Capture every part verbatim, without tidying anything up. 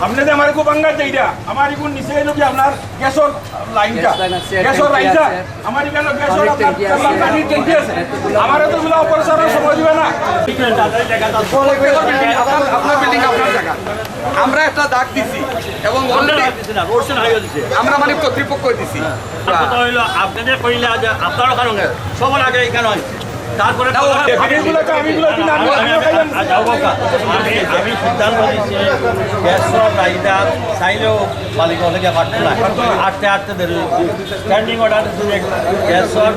আপনি যে আমার খুব আঙ্গাজ যাইরা, আমার এখন নিচে এলো কি আপনার গ্যাসর লাইনটা, গ্যাস লাইন আছে, গ্যাসর ট্যাঙ্কি লাইনটা, আছে, আমার এখানে গ্যাসর পানির আপনার ট্যাঙ্কি আছে। পানির ট্যাঙ্কি আছে। আমার তো এগুলো অপসারণের সময় দিবে না। আপনার, আপনার বিল্ডিং আপনার জায়গা। আমরা একটা দাগ দিছি এবং already আমরা মানে কর্তৃপক্ষ দিছি। কথা হইলো, আপনি যে কইলা যে আপনারও কারণে সবার আগে এখানে হয়। তারপরে না, ও, আমি এগুলো তো, আমি এগুলো তো না, আমি, আমি, আমিও খাইলাম। আচ্ছা, ও বাবা, আমি, আমি সিদ্ধান্ত নিছি, গ্যাসর লাইনটা চাইলেও মালিক হলে গিয়ে পারতো না। আটতে আটতে দেরি হইছে। স্ট্যান্ডিং অর্ডার দিছে যে গ্যাসর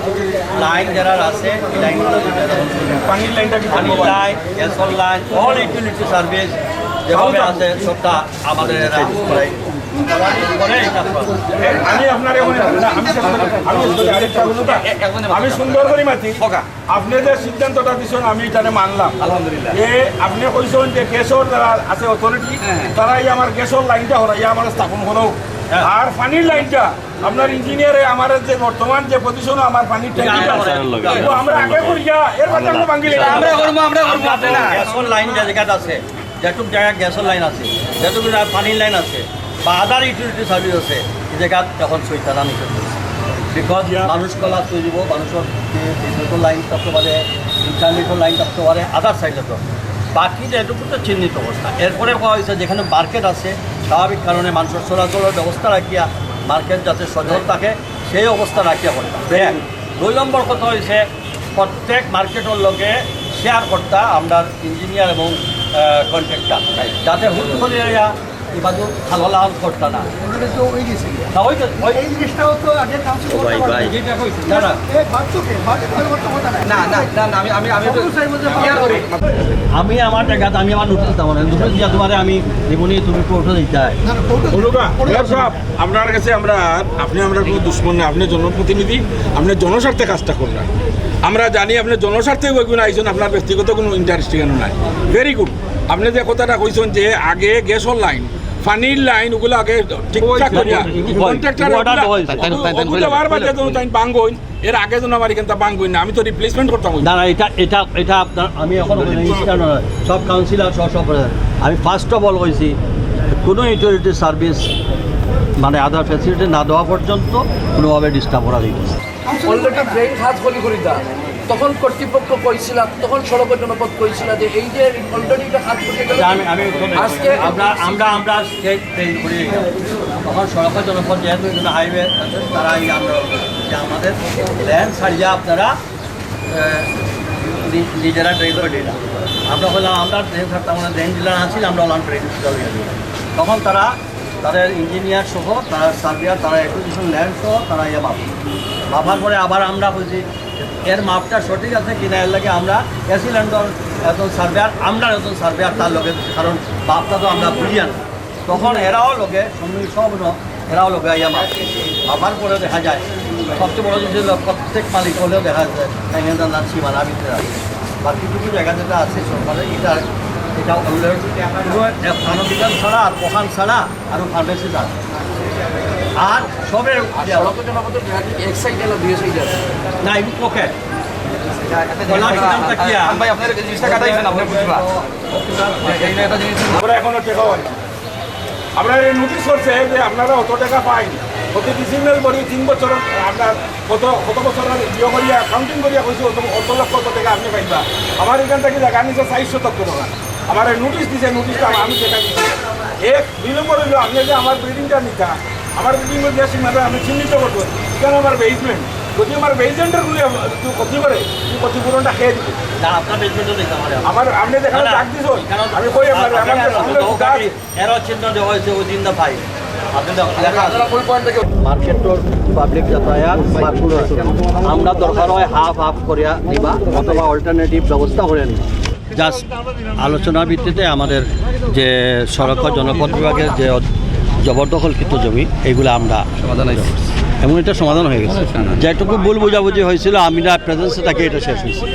লাইন যারা আছে, এই লাইনগুলো দিতে হবে। পানির লাইনটা কি পানির লাইন, গ্যাসর লাইন, all utility service যেভাবে আছে, সবটা আমাদের এরা করে, করে এই কাজ করে। আমি আপনার এখন, না, আমি শেষ করি, আমি শেষ করি, আরেকটা বলুন তো। আমি সুন্দর করি মাতি। আপনি যে সিদ্ধান্তটা দিছেন, আমি এখানে মানলাম। আলহামদুলিল্লাহ। যে আপনি কইছেন যে গ্যাসর যারা আছে অথরিটি, হ্যাঁ, হ্যাঁ। তারাই আমার গ্যাসর লাইনটা হরাইয়া আমার স্থাপন করো। হ্যাঁ। আর পানির লাইনটা আপনার ইঞ্জিনিয়ারে আমার যে বর্তমান যে পজিশনে আমার পানির ট্যাঙ্কিটা আছে, হ্যাঁ, হ্যাঁ। ও আমরা আগে করিয়া এর মধ্যে আমরা ভাঙি লাইন। আমরা করবো, আমরা করবো, আমরা আপনি না। গ্যাসর লাইন যে জায়গাটা আছে, যেটুক জায়গা গ্যাসর লাইন আছে, যেটুক জায়গা পানির লাইন আছে, বা আদার ইউটিলিটি সার্ভিস আছে, এই জায়গা তখন সইতারা নিষেধ করছে। বিকজ মানুষ কলা তৈরি দিব, মানুষের যে বিদ্যুতের লাইন থাকতে পারে, ইন্টারনেটের লাইন থাকতে পারে, আদার সাইডে তো বাকি যেটুকু তো চিহ্নিত অবস্থা। এরপরে কওয়া হয়েছে যেখানে মার্কেট আছে, স্বাভাবিক কারণে মানুষের চলাচলের ব্যবস্থা রাখিয়া মার্কেট যাতে সচল থাকে, সেই অবস্থা রাখিয়া করতাম। এক। দুই নম্বর কথা হয়েছে, প্রত্যেক মার্কেটের লগে শেয়ার করতা আমরা ইঞ্জিনিয়ার এবং, আহ, কন্ট্রাক্টর, যাতে হুট করে ইয়া এবার তো ভালো লাভ করতা না। ওনাদের তো ওই গেছে। না, ওই তো, ওই এই জিনিসটাও তো আগে কাউন্সিল ও করতে ভাই, পারে। ভাই। যেটা কইছে, না, না। এ, বাদ তো কে? বাদ তো আর করতে কথা নাই। না, না, না, না, আমি, আমি, আমি একটু সবগুলো সাইড বলতে ক্লিয়ার করি। আমি আমার জায়গাতে আমি আমার নোটিশ দিতাম না। নোটিশ দিয়া তোমারে আমি জীবনে তুমি কোর্টে দিতে হয়। না, না, কোর্টে বলুকা, কোর্টে মেয়র সাহেব, আপনার কাছে আমরা, আপনি আমরা কোনো দুশমন না, আপনি জনপ্রতিনিধি, আপনি জনস্বার্থে কাজটা করলেন। আমরা জানি আপনি জনস্বার্থে ওইগুলো আইছেন, আপনার ব্যক্তিগত কোনো ইন্টারেস্ট এখানে নাই। Very good. আপনি যে কথাটা কইছেন যে আগে গ্যাসর লাইন, পানির লাইন, ওগুলো আগে ঠিকঠাক করিয়া কন্ট্রাক্টর ওগুলো দেওয়ার বাদে যেন তাই ভাঙ হইন, এর আগে যেন আমার এখানটা ভাঙ হইন না, আমি তো রিপ্লেসমেন্ট করতাম হইন। না, না, এটা, এটা, এটা আপনার, আমি এখন বলি, মিনিস্টার নয়, সব কাউন্সিলর সহ সব বলে। আমি ফার্স্ট অফ অল কইছি, কোনো ইউটিলিটি সার্ভিস, মানে আদার ফ্যাসিলিটি না দেওয়া পর্যন্ত কোনোভাবে ডিস্টার্ব করা যাইতেছে। অলরেডি ড্রেন খাত খলি করি দা, তখন কর্তৃপক্ষ কইছিলা, তখন সড়ক জনপদ কইছিলা যে এই যে অলরেডি এটা খাত করতে গেলে আচ্ছা, আমি, আমি আজকে আমরা, আমরা, আমরা স্টেট ড্রেন করি। তখন সড়ক জনপদ যেহেতু এখানে হাইওয়ে আছে, তারা এই আমরা যে আমাদের ল্যান্ড ছাড়িয়া আপনারা, আহ, নি-, নিজেরা ড্রেন করে দিলাম। আমরা বললাম, আমরা ড্রেন ছাড়তাম না, ড্রেন ডিলার আছি, আমরা বললাম ড্রেন ডিলার হয়ে যাবে। তখন তারা তাদের ইঞ্জিনিয়ার সহ, তারা সার্ভেয়ার, তারা অ্যাকুইজিশন ল্যান্ড সহ তারা ইয়ে মাপ, মাপার পরে আবার আমরা বলছি এর মাপটা সঠিক আছে কিনা, এর লাগে আমরা এসি ল্যান্ডর একজন সার্ভেয়ার, আমরা একজন সার্ভেয়ার তার লগে, কারণ মাপটা তো আমরা বুঝিয়া না। তখন এরাও লগে সঙ্গে সব ন-, এরাও লগে আইয়া মাপ, মাপার পরে দেখা যায় সবচেয়ে বড় জিনিস হলো প্রত্যেক মালিক হলেও দেখা যায় এখানে তার নাম সীমানা ভিতরে আছে। বাকি কিছু জায়গা যেটা আছে সরকারের, এটা, এটা অলরেডি পুরো এক ফানো বিধান ছাড়া আর ওখান ছাড়া আরো ফার্মেসি আছে। আর সবে আর সড়ক জনপথের ট্রাফিক এক সাইডে না দুই সাইডে আছে? না, এগুলো পকেট। খোলা বিধানটা কি আর? ভাই, আপনার জিনিসটা কাটাইছেন, আপনি বুঝবা। এই যে একটা জিনিস আমরা এখনো টেকা হয়। আমরা এই নোটিশ করছে যে আপনারা অত টাকা পাইন, প্রতি ডিসিপ্লিনারি বডি তিন বছর আপনার কত, কত বছর আর ইয়ে করিয়া, কাউন্টিং করিয়া কইছে, অত, অত লক্ষ কত টাকা আপনি পাইবা। আমার এখান থেকে জায়গা নিছে চারশো লক্ষ টাকা। আমার এই নোটিশ দিছে, নোটিশটা আমি সেটা দিছি। এক, দুই নম্বর হইলো, আপনি যে আমার বিল্ডিংটা নিতা, আমার বিল্ডিং যে সীমাটা আমি চিহ্নিত করবো, এখানে আমার বেসমেন্ট, যদি আমার বেসমেন্টের গুলি ক্ষতি করে, এই ক্ষতিপূরণটা খেয়ে দিবে। না, আপনার বেসমেন্টও দেখতে পারে। আমার, আপনি যেখানে না, না, ডাক দিছো, কারণ আমি কই আপনার, আপনার আমার আসলে তো গাছ, এরও চিহ্ন দেওয়া হয়েছে within the file। আপনি দেখো, লেখা আছে। মার্কেটর পাবলিক যাতায়াত বা কোনো কিছু, আমরা দরকার হয় হাফ হাফ করিয়া নিবা অথবা অল্টারনেটিভ ব্যবস্থা করে নিবা। জাস্ট আলোচনার ভিত্তিতে আমাদের যে সড়ক ও জনপথ বিভাগের যে জবরদখলকৃত জমি, এইগুলো আমরা সমাধান হয়েছে। এমন একটা সমাধান হয়ে গেছে। যেটুকু ভুল বোঝাবুঝি হয়েছিল, আমরা প্রেজেন্সে থাকি, এটা শেষ হয়েছে।